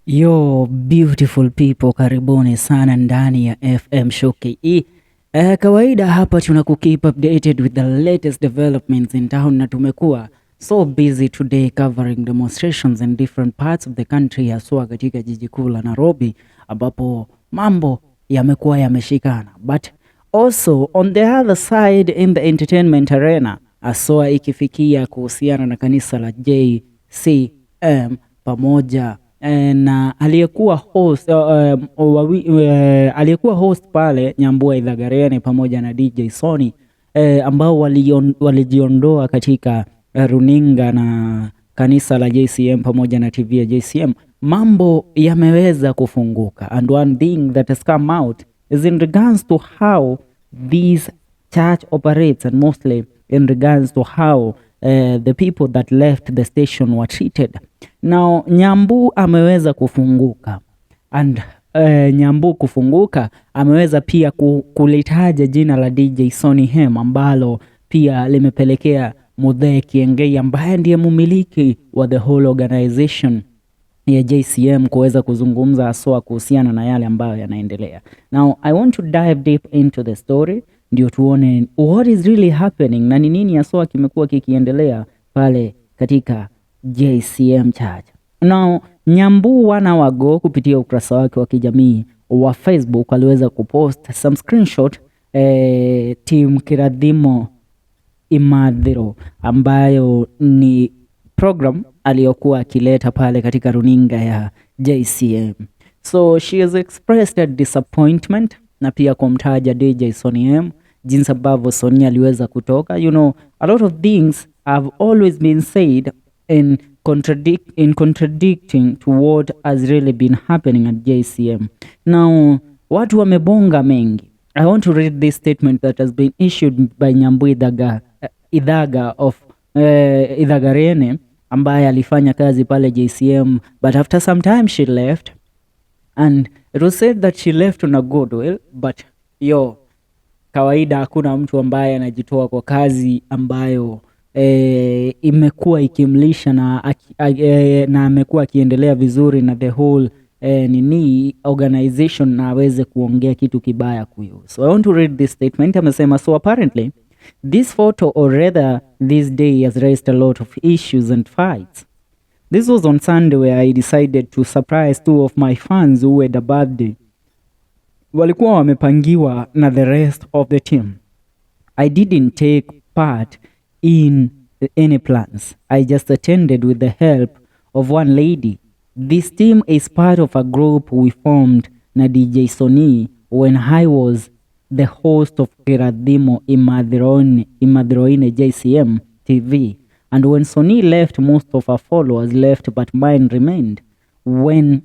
Yo beautiful people, karibuni sana ndani ya FM Show KE. Kawaida hapa tunakukeep updated with the latest developments in town, na tumekuwa so busy today covering demonstrations in different parts of the country, haswa katika jiji kuu la Nairobi ambapo mambo yamekuwa yameshikana, but also on the other side in the entertainment arena, haswa ikifikia kuhusiana na kanisa la JCM pamoja na aliyekuwa host, aliyekuwa host pale Nyambua Ithagariene pamoja na DJ Sony ambao walijiondoa katika runinga na kanisa la JCM pamoja na TV ya JCM. Mambo yameweza kufunguka, and one thing that has come out is in regards to how this church operates and mostly in regards to how the people that left the station were treated. Now Nyambu ameweza kufunguka and Nyambu kufunguka ameweza pia kulitaja jina la DJ Sonny M ambalo pia limepelekea Muthee Kiengei ambaye ndiye mumiliki wa the whole organization ya JCM kuweza kuzungumza haswa kuhusiana na yale ambayo yanaendelea. Now I want to dive deep into the story ndio tuone what is really happening na ni nini haswa kimekuwa kikiendelea pale katika JCM Church. Now Nyambu one hour ago kupitia ukurasa wake wa kijamii wa Facebook aliweza kupost some screenshot, team Kiradhimo Imadhiro ambayo ni program aliyokuwa akileta pale katika runinga ya JCM. So she has expressed a disappointment na pia kumtaja DJ Sonny M, jinsi ambavyo Sonny aliweza kutoka. A lot of things have always been said in contradicting to what has really been happening at JCM. Now, watu wamebonga mengi. I want to read this statement that has been issued by Nyambu Ithaga of Ithagariene ambaye alifanya kazi pale JCM, but after some time she left, and it was said that she left on a goodwill, but yo, kawaida hakuna mtu ambaye anajitoa kwa kazi ambayo imekuwa ikimlisha na amekuwa akiendelea vizuri na the whole nini organization na aweze kuongea kitu kibaya kuihusu. So I want to read this statement. Amesema, "So apparently this photo, or rather this day, has raised a lot of issues and fights. This was on Sunday, where I decided to surprise two of my fans who had a birthday. Walikuwa wamepangiwa na the rest of the team. I didn't take part in any plans. I just attended with the help of one lady. This team is part of a group we formed na DJ Sony when I was the host of Kiradhimo Imadhiroine JCM TV. And when Sony left, most of our followers left, but mine remained. When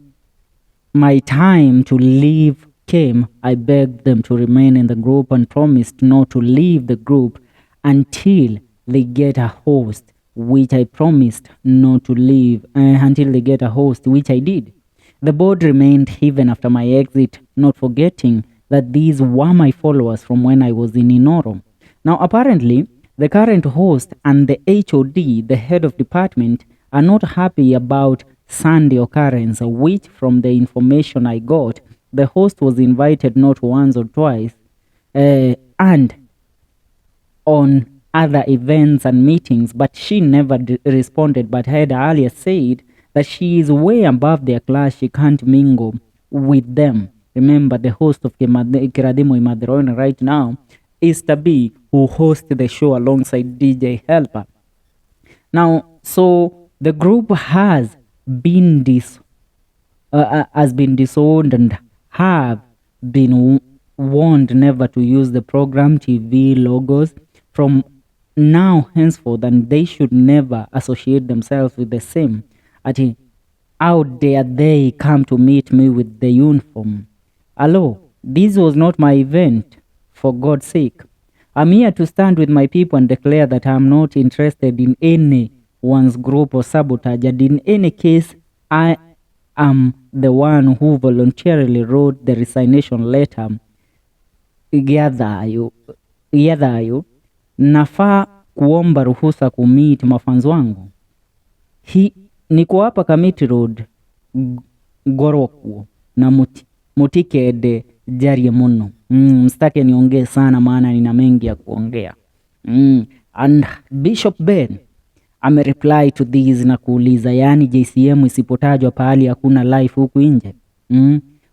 my time to leave came, I begged them to remain in the group and promised not to leave the group until they get a host, which I promised not to leave until they get a host, which I did. The board remained even after my exit, not forgetting that these were my followers from when I was in Inoro. Now, apparently, the current host and the HOD, the head of department, are not happy about Sunday occurrence, which from the information I got, the host was invited not once or twice, and on other events and meetings, but she never responded, but had earlier said that she is way above their class, she can't mingle with them. Remember, the host of Kiradhimo Imadhiroine right now is Tabi, who hosts the show alongside DJ Helper. Now, so the group has been disowned and have been warned never to use the program TV logos from now henceforth, and they should never associate themselves with the same. Ati, how dare they come to meet me with the uniform? Hello, this was not my event, for God's sake. I'm here to stand with my people and declare that I'm not interested in anyone's group or sabotage, and in any case, I am the one who voluntarily wrote the resignation letter. Gĩa thayũ, nafaa kuomba ruhusa kumeet mafans wangu. Niko hapa Kamiti Road. Ngorwo kuo na mutikende njarie muno. Msitake niongee sana maana nina mengi ya kuongea. And Bishop Ben amereply to this na kuuliza, yaani JCM isipotajwa pahali hakuna life huku nje?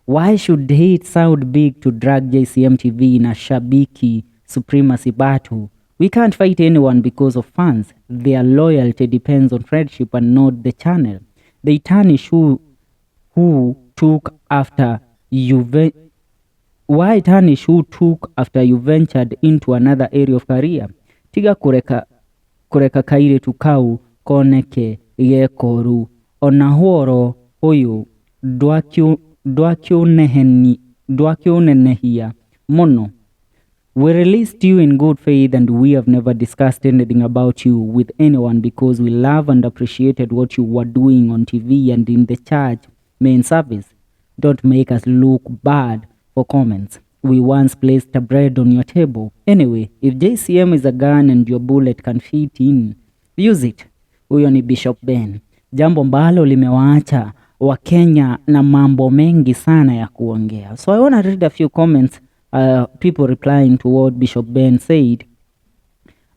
Why should hate sound big to drag JCM TV na shabiki supremacy battle? We can't fight anyone because of fans. Their loyalty depends on friendship and not the channel. They tarnish who took after you why tarnish who took after you ventured into another area of career? Tiga kureka kairitu kau koneke gekoru ona hworo uyu ndwakiunenehia muno. We released you in good faith and we have never discussed anything about you with anyone because we love and appreciated what you were doing on TV and in the church main service. Don't make us look bad for comments. We once placed a bread on your table. Anyway, if JCM is a gun and your bullet can fit in, use it. Huyo ni Bishop Ben. Jambo ambalo limewaacha Wakenya na mambo mengi sana ya kuongea. So I want to read a few comments, people replying to what Bishop Ben said.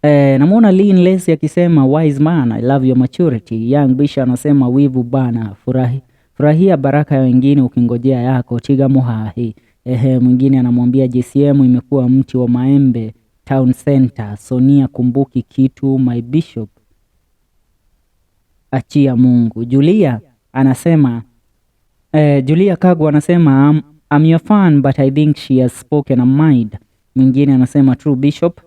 Namwona Lynn Lesi akisema, "Wise man, I love your maturity." Young Bisha anasema, "Wivu bana, furahia baraka ya wengine ukingojea yako, tiga muhahi." Ehe, mwingine anamwambia JCM imekuwa mti wa maembe town center. Sonia kumbuki kitu, my bishop, achia Mungu. Julia anasema Julia Kagwa anasema, I'm your fan but I think she has spoken a mind." Mwingine anasema, "True, bishop."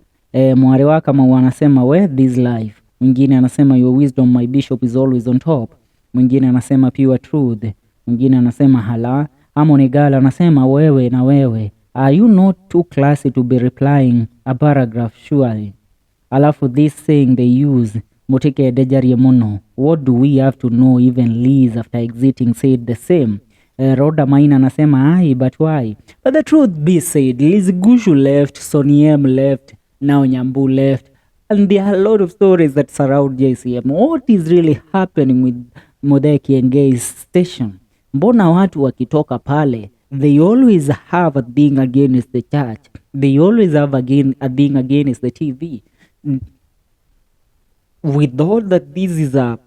Mware kama anasema, "We this life." Mwingine anasema, "Your wisdom, my bishop, is always on top." Mwingine anasema, "Pure truth." Mwingine anasema, "Hala." Amon Gala anasema, "Wewe na wewe, are you not too classy to be replying a paragraph surely?" Alafu this saying they use, "Mutike dejarie muno." What do we have to know? Even Liz after exiting said the same. Roda Maina anasema, "Ai, but why?" But the truth be said, Liz Gushu left, Sonny M left, now Nyambu left, and there are a lot of stories that surround JCM. What is really happening with Muthee Kiengei's station? Mbona watu wakitoka pale, they always have a thing against the church? They always have again a thing against the TV. With all that this is a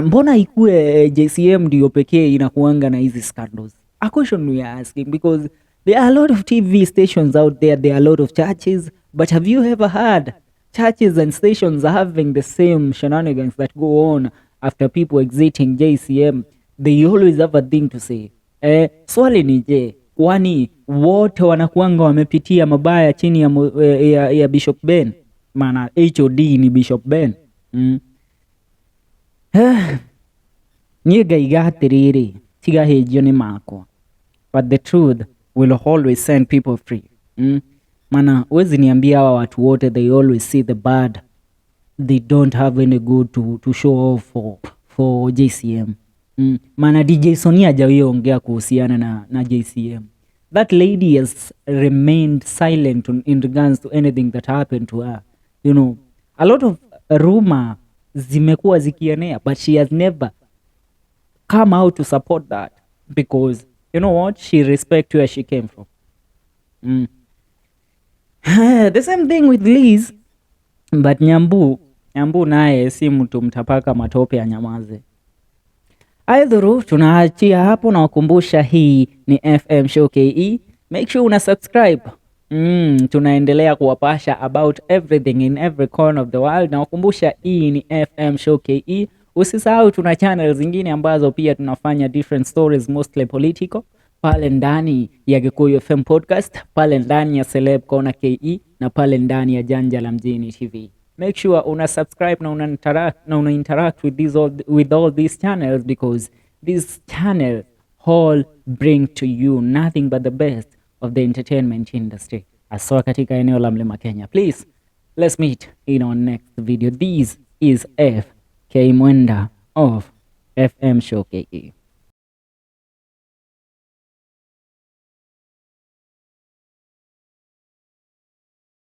mbona ikue JCM ndio pekee inakuanga na hizi scandals? A question we are asking, because there are a lot of TV stations out there, there are a lot of churches, but have you ever heard churches and stations having the same shenanigans that go on after people exiting JCM? They always have a thing to say. Swali ni je, kwani wote wanakuanga wamepitia mabaya chini ya Bishop Ben? Maana HOD ni Bishop Ben. Niĩ ngaiga atĩrĩrĩ, tiga hĩnjio nĩ makwa, but the truth will always send people free. Maana huwezi niambia hawa watu wote, they always see the bad, they don't have any good to show off for JCM. Maana DJ Sonia hajawahi ongea kuhusiana na JCM. That lady has remained silent in regards to anything that happened to her. A lot of rumor zimekuwa zikienea, but she has never come out to support that because, you know what, she respect where she came from. The same thing with Liz, but Nyambu naye si mtu mtapaka matope anyamaze. Aidhuru, tunaachia hapo na wakumbusha hii ni FM Show KE. Make sure una subscribe. Tunaendelea kuwapasha about everything in every corner of the world, na wakumbusha hii ni FM Show KE. Usisahau tuna channel zingine ambazo pia tunafanya different stories, mostly political, pale ndani ya Gikuyu FM podcast, pale ndani ya Celeb Corner KE na pale ndani ya Janja la Mjini TV. Make sure una subscribe na una interact with all these channels, because these channels all bring to you nothing but the best of the entertainment industry, haswa katika eneo la Mlima Kenya. Please, let's meet in our next video. This is FK Mwenda of FM Show KE.